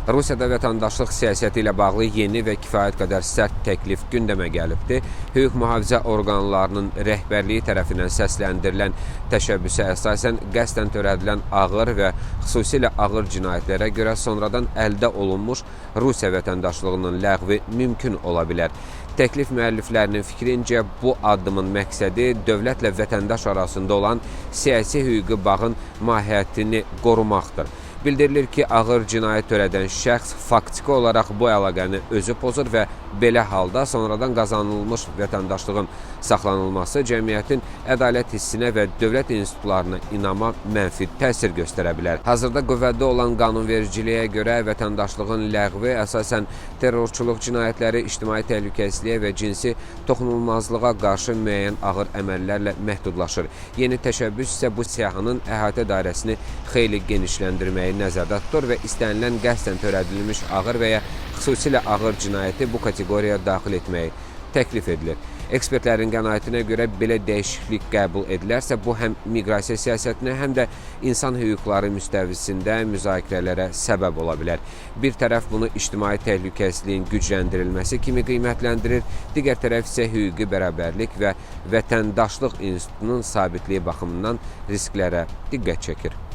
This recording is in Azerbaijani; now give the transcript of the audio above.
Rusiyada vətəndaşlıq siyasəti ilə bağlı yeni və kifayət qədər sərt təklif gündəmə gəlibdir. Hüquq mühafizə orqanlarının rəhbərliyi tərəfindən səsləndirilən təşəbbüsə əsasən qəsdən törədilən ağır və xüsusilə ağır cinayətlərə görə sonradan əldə olunmuş Rusiya vətəndaşlığının ləğvi mümkün ola bilər. Təklif müəlliflərinin fikrincə bu addımın məqsədi dövlətlə vətəndaş arasında olan siyasi hüquqi bağın mahiyyətini qorumaqdır. Bildirilir ki, ağır cinayət törədən şəxs faktiki olaraq bu əlaqəni özü pozur və belə halda sonradan qazanılmış vətəndaşlığın saxlanılması cəmiyyətin ədalət hissinə və dövlət institutlarına inama mənfi təsir göstərə bilər. Hazırda qüvvədə olan qanunvericiliyə görə vətəndaşlığın ləğvi əsasən terrorçuluq cinayətləri, ictimai təhlükəsizliyə və cinsi toxunulmazlığa qarşı müəyyən ağır əməllərlə məhdudlaşır. Yeni təşəbbüs isə bu siyahının əhatə dairəsini xeyli genişləndirməyi nəzərdə tutur və istənilən qəsdən törədilmiş ağır və ya xüsusilə ağır cinayəti bu kateqoriyaya daxil etməyi təklif edilir. Ekspertlərin qənaətinə görə belə dəyişiklik qəbul edilərsə, bu həm miqrasiya siyasətinə, həm də insan hüquqları müstəvisində müzakirələrə səbəb ola bilər. Bir tərəf bunu ictimai təhlükəsizliyin gücləndirilməsi kimi qiymətləndirir, digər tərəf isə hüquqi bərabərlik və vətəndaşlıq institutunun sabitliyi baxımından risklərə diqqət çəkir.